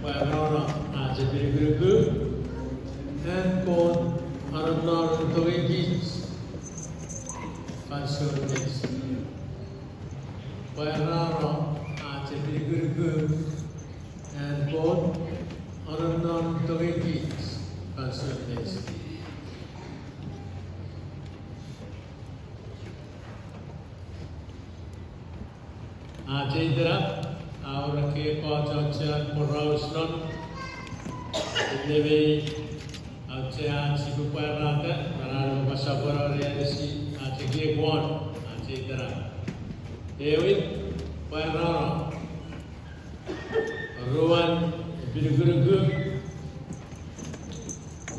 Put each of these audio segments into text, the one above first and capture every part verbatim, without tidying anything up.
Pwarano ach epinikunuku an Kot anonnon tongei kich fansoun meinisin. Pwarano ach epinikunuku an Kot anonnon tongei kich fansoun meinisin. Ach ei itenap a wor ekkei ekkoch auchean poraus non, inne mei auchea ach sipwe pwarata, non an epwe pwan sopweno ne anisi ach ekiek won ach ei itenap. Ewin, pwarano. Oruan, epinikunuku.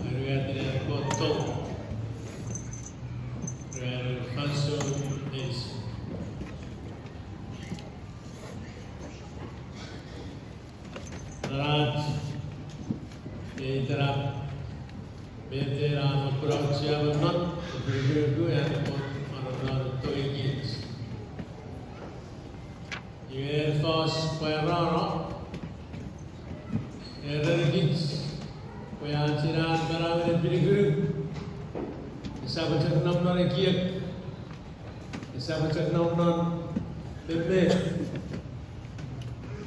Aruatin, an Kot tong ren fansoun meinisin. Non ach ei itenap, met ena a fokkun auchea me non, epinikunuku an Kot anonnon tongei kich. Iwe fos pwarano, erenikich pwe ach ina manauen epinukunuk esap chok nom non ekiek, esap chok nom non memef,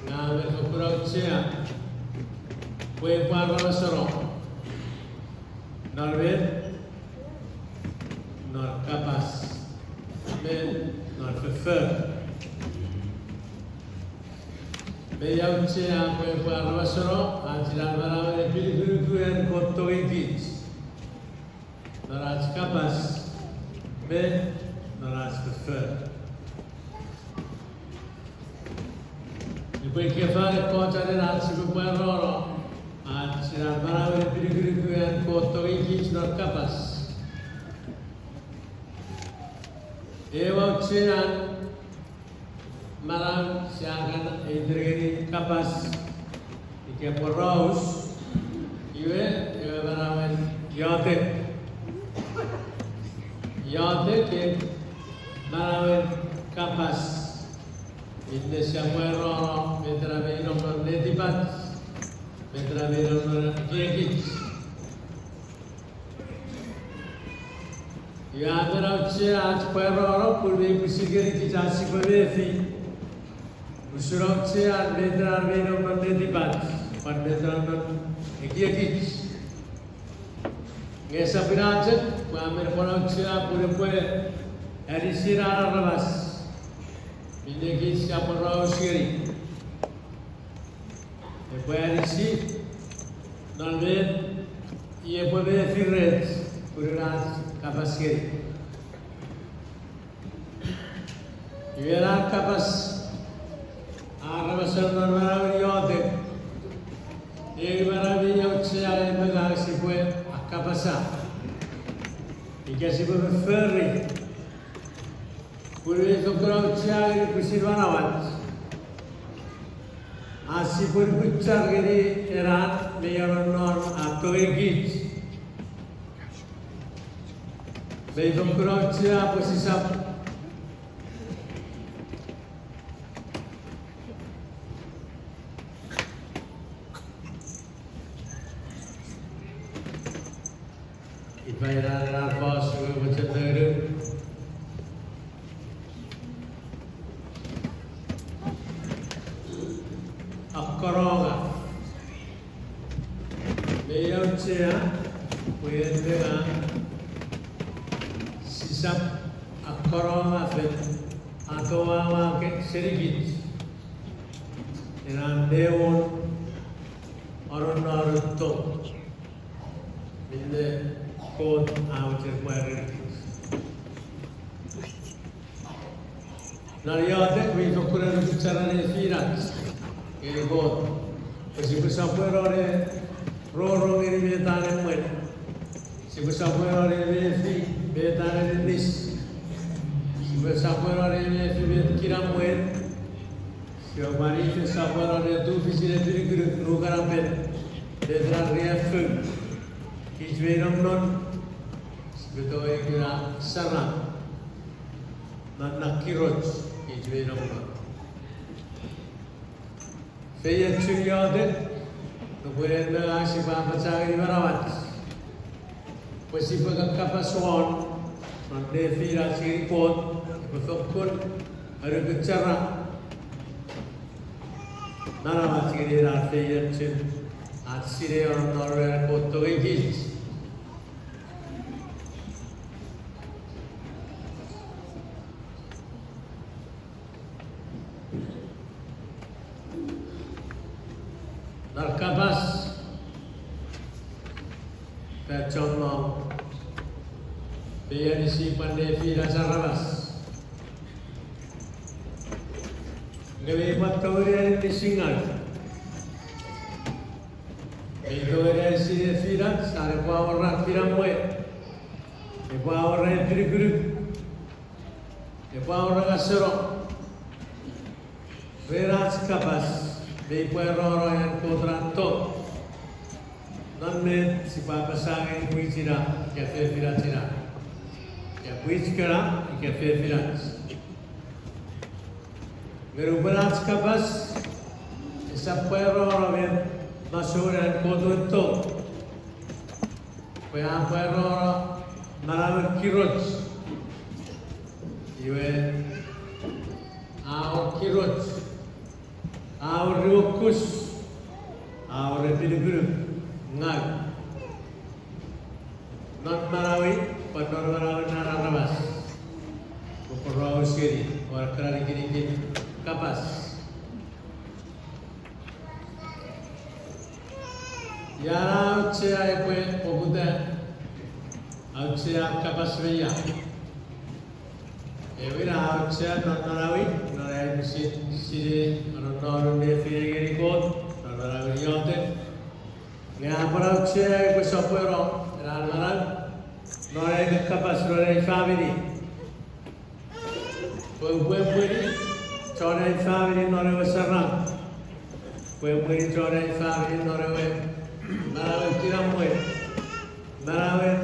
nge a men fokkun auchea pwe epwe aramasono non met, non kapas, me non foffor. Mei auchea pwe epwe aramasono ach ina manauen epinukunuku an Kot tongei kich non ach kapas me non ach foffor. Epwe ikefan ekkoch anen ach sipwe pwarano ach ina manauen epinukunuku an Kot tongei kich non kapas. Ew auchean manau sia kan aiti ngeni kapas ika poraus, iwe ewe manauen iotek. Iotek, manauen kapas. Minne sia pwarano met ena mei nom non netipach, met ena mei nom non ekiekich. Iwe a men auchea ach pwarano pun mei pwisin ngenikich ach sipwe mefi usun auchean met ena mei nom non netipach, pwan met ena non ekiekich. Nge esap ina chok, pwe a men pwan auchea pun epwe anisi ena aramas minne kich sia poraus ngeni. Epwe anisi non met i epwe mefi rech pun ina ach kapas ngeni. Iwe ena kapas a aramasono non manauen iotek. Ew manau mi auchea, ew manau sipwe akapasa ika sipwe fofori. Pun mei fokkun auchea ngeni pwisin manauach ach sipwe nukuchar ngeni ena mei anonnon a tongei kich. Mei fokkun auchea pwe sisap Ifa ena ena fos we mochen nounu? Akkoronga. Mei auchea pwe en me ngang sisap akkoronga fen atowaua ke senikich ena newon anonnon tong minne Kot a mochen pwarata. Non iotek mi fokkun nukuchar nefinach ngeni Kot pwe sipwe sopweno ne rongorong ngeni met a emwen. Sipwe sopweno ne mefi met a aninis. Sipwe sopweno ne mefi met kinamwen. Sipwe pwan sopweno ne tufichin epinukunuk nukanapen met ena riaffou kich mei nom non. Sipwe tongei kuna saram non na kiroch kich mei nom non. Feiochun iotek Pwe en me ngang sipwe apachangeni manauach pwe sipwe kakapas won non nefinach ngeni Kot, epwe fokkun anukuchara manauach ngeni ena feiochun ach sinei non an Kot tongeikich. Non kapas, pwe chommong, pwe anisi pwan nefinach aramas. Nge mei pwan tongeni anisi ngau. Mei tongeni anisi nefinach, are epwe awora kinamwe, epwe awora epinukunuk, epwe awora ngaseno. Ren ach kapas, mei pwarano an Kot ena tong non met sipwe apasa ngeni pwichina ika fefinach ina, ika pwich kana ika fefinach. Nge nupwen ach kapas esap pwarano me masouen an Kot we tong, pwe a pwarano manauen kiroch. Iwe, a wor kiroch, a wor niuokus, a wor epinukunuk, ngau non manauei pwan non manauen ena aramas. Pwe poraus ngeni, pwe ekkana nikinikin kapas. Ia a auchea epwe poputa, auchea kapas me ia? Ewin a auchea non manauei, non ai pwisin sinei anononun nefinei ngeni Kot non manauen iotek. Nge a pwan auchea epwe sopweno ena manau non ai kakapas non ai famini. Pwe upwe emweni chon ai famini non ewe saram. Pwe emweni chon ai famini non ewe manauen kinamwe, manauen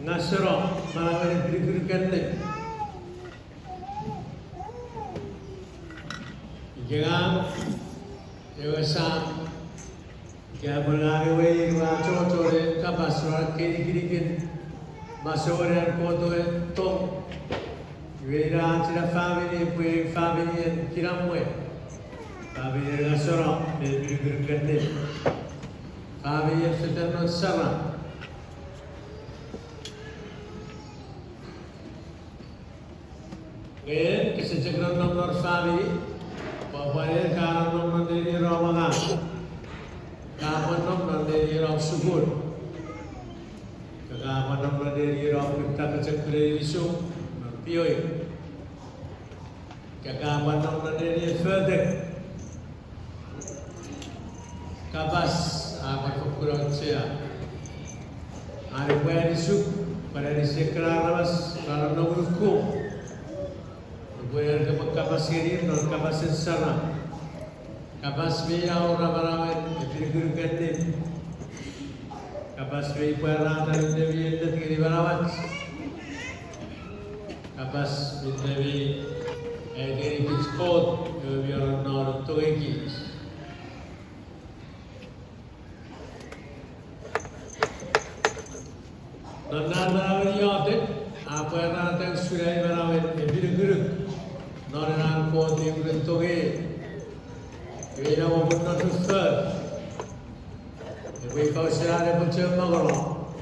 ngaseno, manauen epinukunuk ennet. Ika ngang ewe sam, ika pwe ngang ewe in, ua achocho ne kapas non ekkei nikinikin masouen an Kot we tong, iwe ina ach ina famini epwe faminien kinamwe, faminien ngaseno me epinukunuk ennet, faminien fetan non saram. Nge kese chok nonnom non famini, pwe pwan en ka nonnom non nenien om angang, ka pwan nom non nenien om sukun, ka pwan nom non nenien om kutta pochokunen inisum non pioing, ka pwan nom non nenien fotek. Kapas a pwan fokkun auchea. Are epwe anisuk pwan anisi ekkena aramas non nonnomun kum, nupwen en kopwe kapas ngeni non kapasen saram. Kapas mi awora manauen epinukunuk ennet. Kapas mi pwarata minne mi ennet ngeni manauach. Kapas minne mi aiti ngeni kich Kot ewe mi anononun tongeikich. Non ena manauen iotek, a pwarata usun ai manauen epinukunuk non ena Kot mi uren tongei. Iwe ina womw non foffor, epwe ika usun an epwe chok mongono,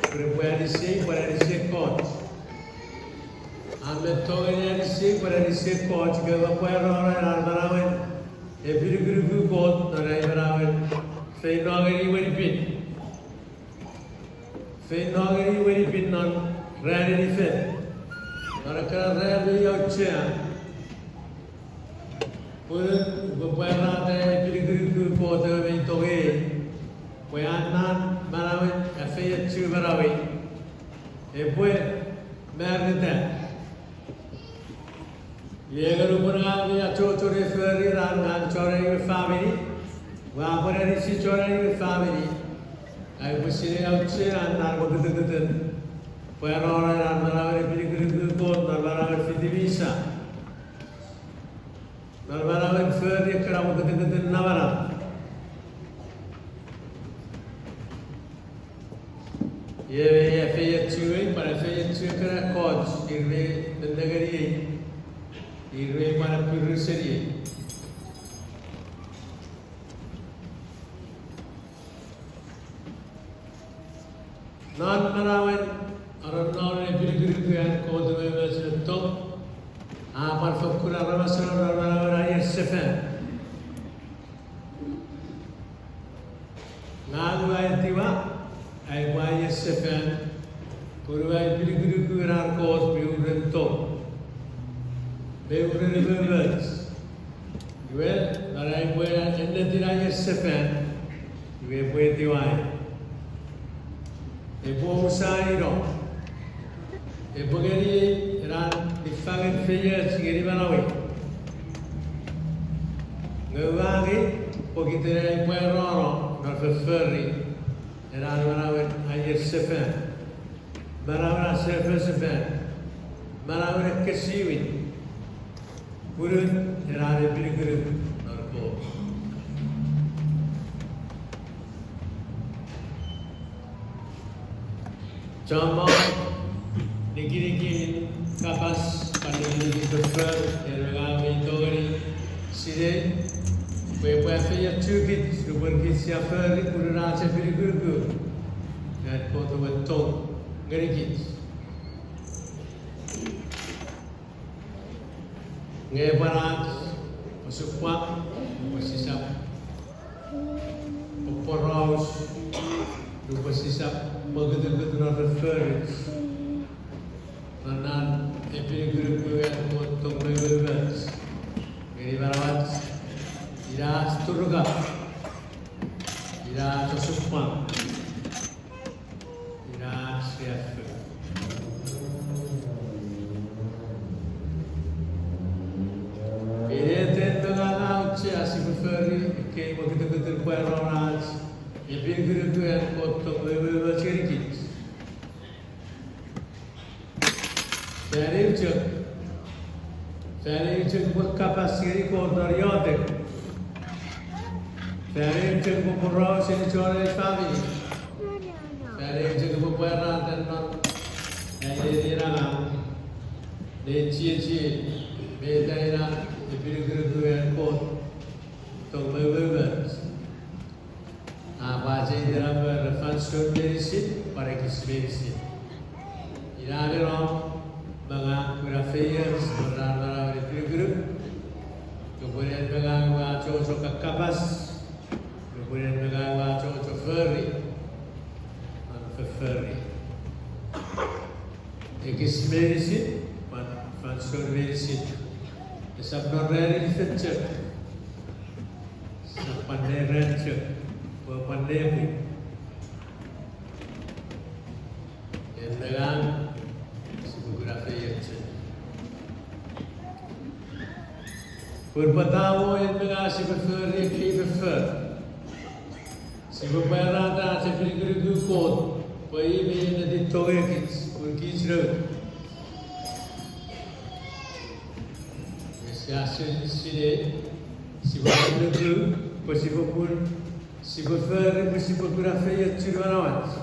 pwe epwe anisiei pwan anisi ekkoch. A men tongeni anisiei pwan anisi ekkoch ika epwe pwarano ena manauen epinukunuk Kot non ai manauen feino ngeni wenipin. Feino ngeni wenipin non ranin fen, non ekkena ran mi auchea. Pun upwe pwarata epinukunuk Kot ewe mi tongei, pwe an na manauen efeiochu manauei epwe marita. Iwe nge nupwen ngang mi achocho ne fori ran ngang chon ai we famini, ua pwan anisi chon ai we famini, ai upwe sinei auchean ena mokutukutun pwarano ena manauen epinukunuk Kot non manauen fiti misa, non manauen fori ekkena mokutukutun namanam. Iei me efeiochuei, pwan efeiochu ekkena ekkoch, ir me nennengeniei, ir me pwan appiru seniei. Non manauen, anon non epinukunuku an Kot umoumoch me tong, a pwan fokkun aramasono non manauen aier sefan. Ngang ua etiwa ai upwe aier sefan, pun ua epinukunuku ren an Kot mi uren tong me uren umoumoch. Iwe, non ai upwe ennetin aier sefan, iwe epwe etiwa ai, epwe omusano, epwe ngeniei ena niffangen feioch ngeni manauei. Nge ua angei pokiten ai upwe rongorong non fofforun ena manauen aier sefan, manauen asefosefan, manauen ekkesiwin, pun ena epinukunuk non Kot. Chommong nikinikin kapas, pwan nikinikin foffor, en me ngang mi tongeni sinei pwe epwe efeiochukich nupwen kich sia fori pun ena ach epinukunuku an Kot we tong ngenikich. Nge pwan ach osupwang pwe sisap poporaus, nupwen sisap mokutukut non fofforuch, non an epinukunuku an Kot tong me umoumoch ngeni manauach. Ina ach turunap, ina ach osupwang, ina ach riaffou. Ina eten me ngang a auchea sipwe fori ekkei mokutukutun pwarata ach epinukunuku an Kot tong me umoumoch ngenikich. Fan eu chok, fan eu chok upwe kapas ngeni Kot non iotek. Fan eu chok upwe poraus seni chon ei famini. Fan eu chok upwe pwarata non ai nenien angang, ne chiechi, meta ina epinukunuku an Kot tong me umoumoch. A pacheta pwe ren fansoun meinisin pwan ekis meinisin. Ina me nom, me ngang kuna feioch non ena manauen epinukunuk, nupwen en me ngang ua achocho kakapas, nupwen en me ngang ua achocho fori, non fofforun. Ekis meinisin pwan fansoun meinisin, esap non ranin fen chok, esap pwan neran chok, pwe pwan nepwin. En me ngang sipwe kuna feioch. Pun pwata mo en me ngang sipwe fori ekkei foffor? Sipwe pwarata ach epinukunuku Kot, pwe i mi ennetin tongeikich pun kich noun. Nge sia sinei, sipwe nuku pwe sipwe pun, sipwe fori pwe sipwe kuna feiochun manauach.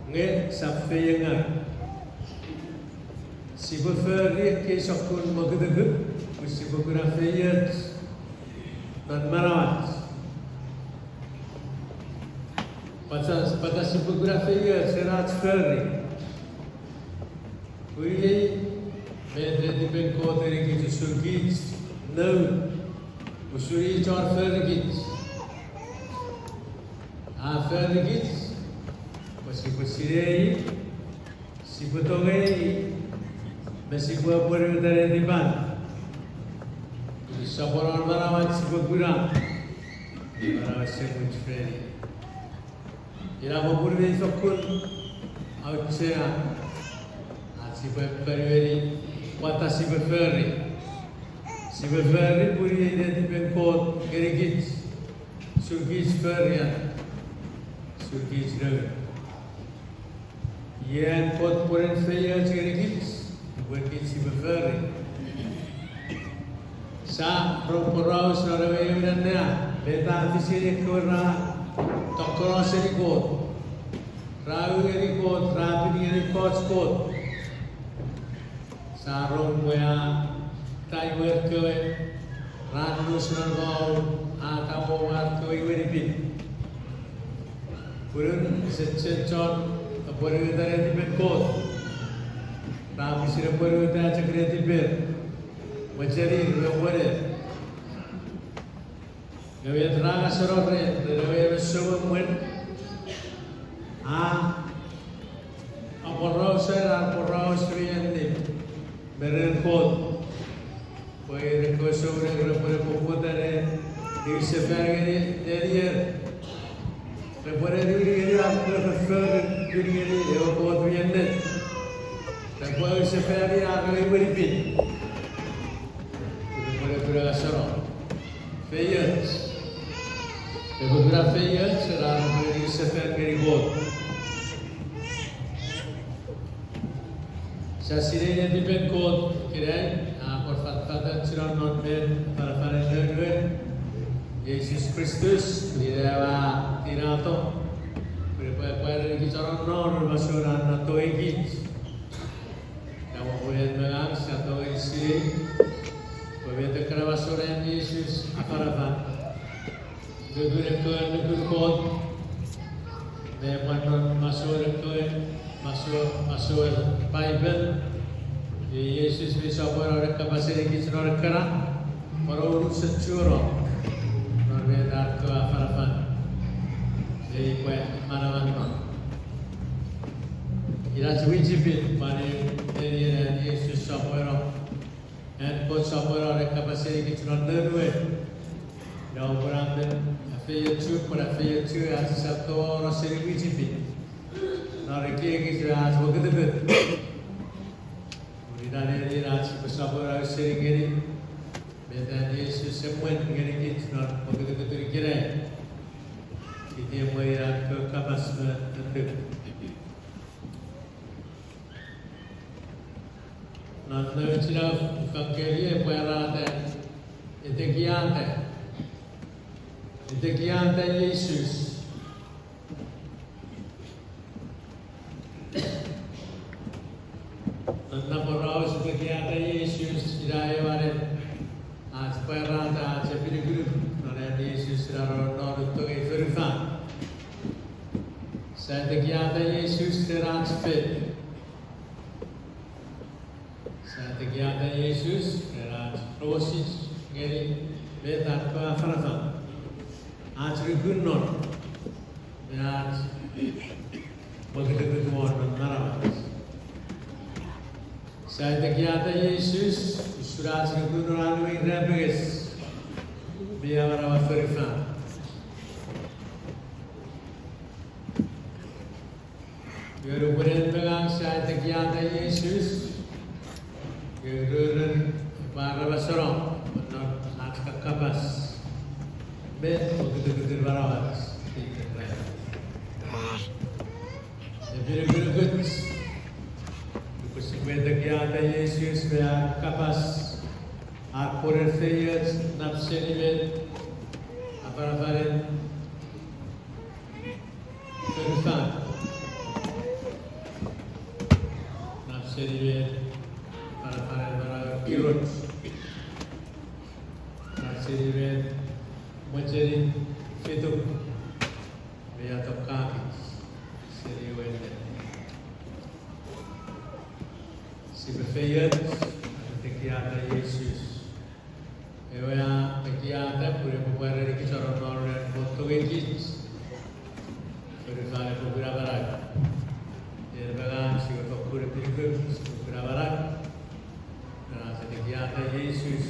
Nge sap feiengau. Sipwe fori ekkei sokkun mokutukut pwe sipwe kuna feioch non manauach. Pwata, pwata sipwe kuna feioch ren ach fori? Pwii, met netipen Kot ngenikich usun kich noun, usun i chon forikich. A forikich pwe sipwe sinei, sipwe tongei, me sipwe apwonueta netipan. Pun soponon manauach sipwe kuna, manau esemuch feni. Ina popun mi fokkun auchea ach sipwe ponueni pwata sipwe fori. Sipwe fori pun iei netipen Kot ngenikich, usun kich forian, usun kich noun. Iei an Kot pwonen feioch ngenikich, nupwen kich sipwe fori. Sia rong poraus non ewe aewin annea, meta a fis ngeni ekkewe ra tokkono seni Kot. Ra u ngeni Kot, ra pin ngeni ekkoch kot. Sia rong pwe a taiwer kewe ra nus non maun, a tamo ar kewe iwe mi pin. Pun ese chuen chon apwonueta netipen Kot. Ra pwisin apwonueta chok netiper, mochenin me mwener. Nge met ra ngaseno ren, ren ewe emon souemwen a aporausa ar poraus mi ennet me ren Kot. Pwe ir ekkewe souneng repwe ne poputa ne niwinsefan ngeni nenier. Repwe ne niwin ngeni ar kewe foffor, niwin ngeni ewe Kot mi ennet. Repwe niwinsefani ar kewe iwe mi pin. Repwe ne kuna ngaseno feioch. Epwe kuna feioch ren ar repwe niwinsefan ngeni Kot. Sia sinei netipen Kot ikenai, a kon fatafatoch non men afanafanen noun we, Jises Kristus, ina ewe a tinato pwe epwe pwari kich non non masoun an tongeikich. Ina mwo pwe en me ngang sia tongeni sinei pwe met ekkana masoun an Jises afanafan, nukun ekkewe nukun Kot me pwan non masoun ekkewe, masoun, masoun Paipel. Iei Jises mi sopweno ne kapas ngenikich non ekkana, pwan unusen chuno non met ar kewe afanafan, iei pwe manaman non. Inach wichipin pwan eu nenien an Jises sopweno, an Kot sopweno ne kapas ngenikich non noun we. Ina mwo pwe a men afeiochu, pwe a afeiochu ach sisap tongau seni wichipin non ekiekich me ach mokutukut. Pun ina nenien ach sipwe sopweno ausening ngeni met an Jises emwen ngenikich non mokutukutun ikenai. Iti emwen an kewe kapas me annuk. Non nouch ina efangelia pwarata, etekiata, etekiata Jises. Non ena poraus etekiata Jises ina ewe anen ach pwarata ach epinukunuk non an Jises ina nonnom non tongei fonufan. Sia etekiata Jises ren ach faith. Sia etekiata Jises ren ach rongosich ngeni met an kewe afanafan, ach nuku non, me ach mokutukut won non manauach. Sia etekiata Jises usun ach nuku non an we irapenges mi amanaua fonufan. Iwe nupwen en me ngang sia etekiata Jises, iwe ururun epwe aramasono non ach kakapas me mokutukutun manauach. Epinukunukuch, nupwen sipwe etekiata Jises me an kapas, ar pwonen feioch nap seni met afanafanen fonufan, nap seni met afanafanen manau kiroch, nap seni met mochenin fituk me a tokka kich seni ewe ennet. Sipwe feioch, etekiata Jises. Ewe a etekiata pwe epwe pwar ngenikich non nonnomun Kot tongeikich. Fonufan epwe kuna manau. En me ngang sipwe fokkun epinukunuk, sipwe kuna manau ren ach etekiata Jises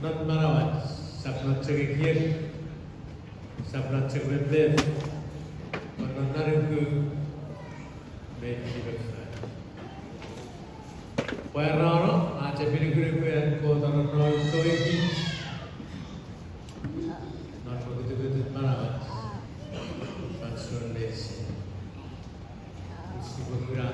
non manauach, sap non chok ekiek, sap non chok memef, pwan non ach nuku me sipwe fat. Pwarano ach epinukunuk an Kot non nonnomun tongeikich non mokutukutun manauach fansoun meinisin. Sipwe kuna